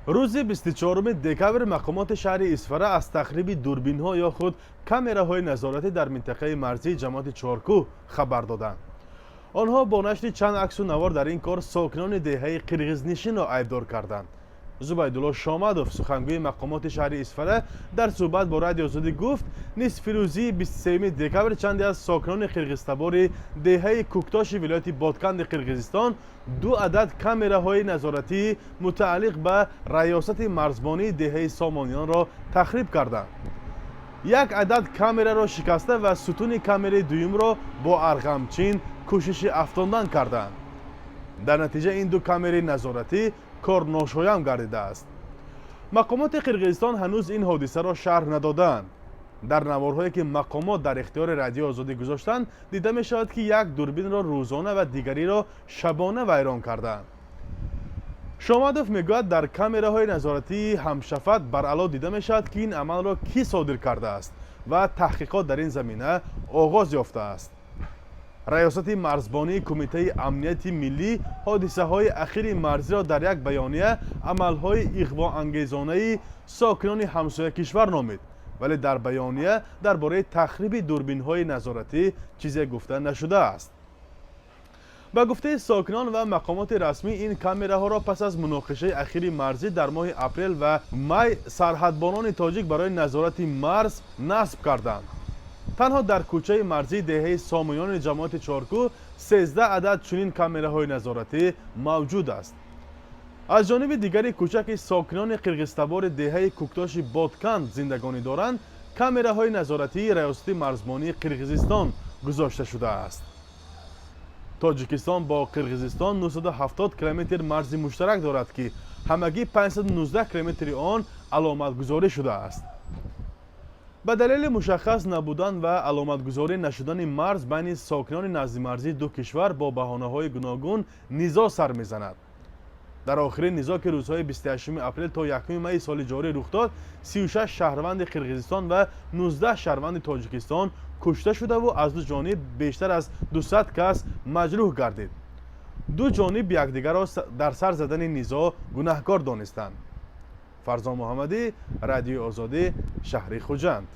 Рӯзи 24 декабр мақомоти шаҳри Исфара аз тахриби дурбинҳо ё худ камераҳои назоратӣ дар минтақаи марзии ҷамоати Чоркӯҳ хабар доданд. Онҳо бо нашри чанд аксу навор дар ин кор сокинони деҳаи қирғизнишинро айбдор карданд. Зубайдулло Шомадов, сухангӯи мақомоти шаҳри Исфара, дар суҳбат бо Радиои Озодӣ гуфт, нисфирӯзии 23 декабр чанде аз сокинони қирғизтабори деҳаи Куктоши вилояти Ботканди Қирғизистон ду адад камераҳои назоратии мутааллиқ ба раёсати марзбонии деҳаи Сомониёнро тахриб карданд. Як адад камераро шикаста ва сутуни камераи дуюмро бо арғамчин кӯшиши афтондан карданд. Дар натиҷа ин ду камераи назоратӣ корношоям гардидааст. Мақомоти Қирғизистон ҳанӯз ин ҳодисаро шарҳ надодаанд. Дар наворҳое, ки мақомот дар ихтиёри Радиои Озодӣ гузоштанд, дида мешавад, ки як дурбинро рӯзона ва дигариро шабона вайрон кардаанд. Шомадов мегӯяд, дар камераҳои назоратии ҳамшафат баръало дида мешавад, ки ин амалро кӣ содир кардааст ва таҳқиқот дар ин замина оғоз ёфтааст. Раёсати марзбонии Кумитаи амнияти миллӣ ҳодисаҳои ахири марзиро дар як баёния амалҳои иғвоангезонаи сокинони ҳамсоя кишвар номид, вале дар баёния дар бораи тахриби дурбинҳои назоратӣ чизе гуфта нашудааст. Ба гуфтаи сокинон ва мақомоти расмӣ, ин камераҳоро пас аз муноқишаи ахири марзӣ дар моҳи апрел ва май сарҳадбонони тоҷик барои назорати марз насб карданд. Танҳо дар кӯчаи марзии деҳаи Сомониёни ҷамоати Чоркӯҳ 13 адад чунин камераҳои назоратӣ мавҷуд аст. Аз ҷониби дигари кӯча, ки сокинони қирғизтабори деҳаи Куктоши Ботканд зиндагонӣ доранд, камераҳои назоратии раёсати марзбонии Қирғизистон гузошта шудааст. Тоҷикистон бо Қирғизистон 970 километр марзи муштарак дорад, ки ҳамагӣ 519 километри он аломатгузорӣ шудааст. Ба далели мушаххас набудан ва аломатгузорӣ нашудани марз, байни сокинони наздимарзии ду кишвар бо баҳонаҳои гуногун низоъ сар мезанад. Дар охирин низоъ, ки рӯзҳои 28 апрел то 1 майи соли ҷорӣ рух дод, 36 шаҳрванди Қирғизистон ва 19 шаҳрванди Тоҷикистон кушта шудаву аз ду ҷониб бештар аз 200 кас маҷрӯҳ гардид. Ду ҷониб якдигарро дар сар задани низоъ гунаҳкор донистанд. Фарзон Муҳаммадӣ, Радиои Озодӣ, шаҳри Хуҷанд.